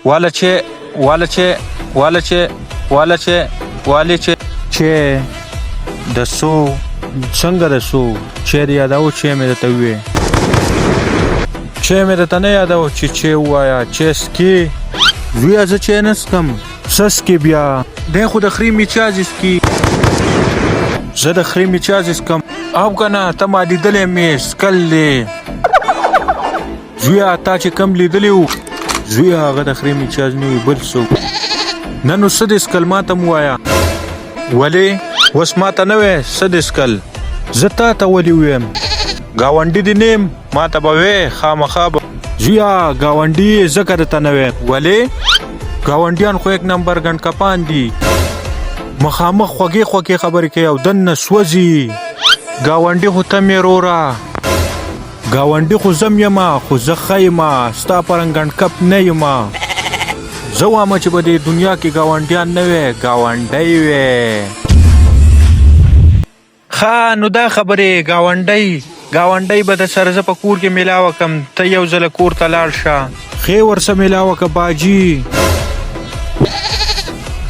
واله چې واله چې واله چې واله چې والې چې چې د سو څنګه د سو چې دې یاداو چې مې درته ووې چې مې درته نه یاداو چې چې ووایه چې سکې زویه زه چې نه څکم څه څکې بیا دی خو د خرې میچازې څکي زه د خرې میچازې څکم او که نه ته ما لیدلی مې څکل دی زویه تا چې کم لیدلی وو زویه هغه د خرې میچاز نه وي بل څه نه نو څه دې څکل ما ته هم ووایه ولې اوس ما ته نه وې څه دې څکل زه تا ته ولې ووایم ګاونډي دې نه یم ما ته به وې خامخا به زویه ګاونډي یې ځکه درته نه وایم ولې ګاونډیان خو یک نمبر ګنډکپان دي مخامخ خوږې خوږې خبرې کوي او دننه سوځي ګاونډي خو ته مې روره ګاونډي خو زم یم خو زه ښه یم ستا په رنګ ګنډکپ نه یم زه وایم چې په دې دنیا کې ګاونډیان نه وي ګاونډی وي ښه نو دا خبرې ګاونډی ګاونډی به د سره زه په کور کې ملاوه کم ته یو ځله کور ته لاړ شه ښې ورسه ملاوه که باجي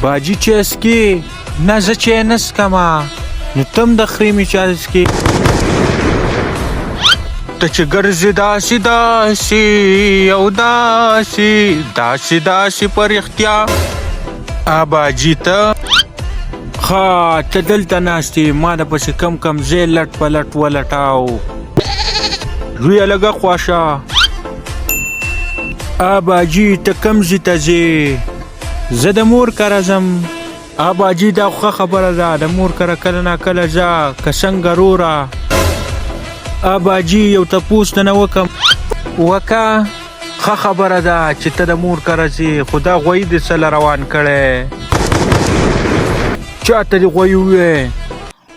باجي چې سکې نه زه چای نه څکم نو ته هم د خرې میچازې څکې ته چې ګرځې داسې داسې او داسې داسې داسې په رښتیا اباجي ته ښه ته دلته ناست یې ما د پسې کم کم ځای لټ په لټ ولټاو زویه لږه خوا شه اباجي ته کوم ځي ته ځې زه د مور کره ځم اباجي دا خو ښه خبره ده د مور کره کله نا کله ځه که څنګه روره اباجي یو تپوس دنه وکم وکه ښه خبره ده چې ته د مور کره ځې خو دا غویی دې څه له روان کړی چاته دې غویی ووی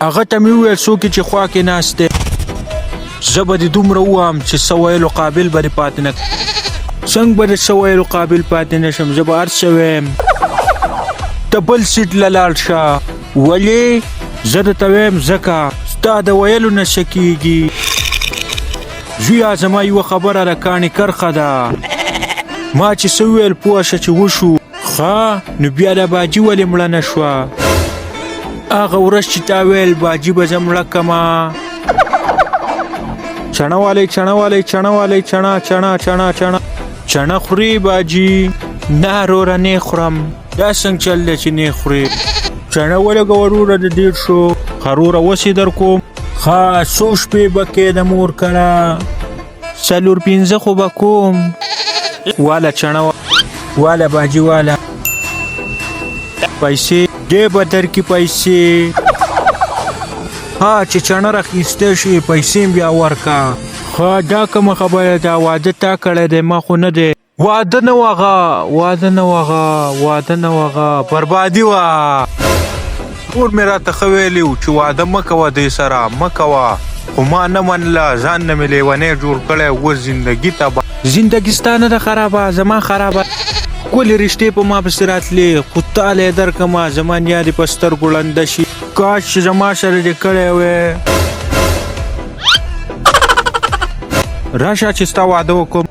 هغه ته مې وویل څوک چې خوا کې ناست دی زه به دې دومره ووایم چې څه ویلو قابل به دې پاتې نه څنګه به د څه ویلو قابل پاتې نه شم زه به هر څه وایم ته بل سیټ له لاړ شه ولې زه درته وایم ځکه ستا د ویلو نه څه کېږي زویه زما یوه خبره د کاڼې کرښه ده ما چې څه وویل پوه شه چې وشو ښه نو بیا دا باجي ولې مړه نه شوه هغه ورځ چې تا ویل باجي به زه مړه کمه چڼه والی چڼه والی چڼه والی چڼه چڼه چڼه چڼه چڼه خوري باجي نه روره نه خورم دا څنګه چل دی چې نه خوري چڼه ولګوه وروره د ډېر شو ښه روره اوس یې در کوم ښه څو شپې به کې د مور کره څلور پنځه خو به کوم واله چڼه واله باجي واله پیسې دې به درکې پیسې ها چې چڼه راخیستی شي پیسې بیا ورکه ښه دا کومه خبره ده واده تا کړی دی ما خو نه دی واده نه وغه واده نه وغه واده نه وغه بربادي وه مور مې راته ښه ویلي وو چې واده مه کوه دې سره مه کوه خو ما نه منله ځان نه مې لیونی جوړ کړی اوس زندګي تباه زندګي ستا نه ده خرابه زما خرابه ښکلې رشتې په ما پسې راتلې خو تاله یې درکړمه زما نیا دې په سترګو ړنده شي کاش چې زما سره دې کړی وی راشه چې ستا واده وکړم.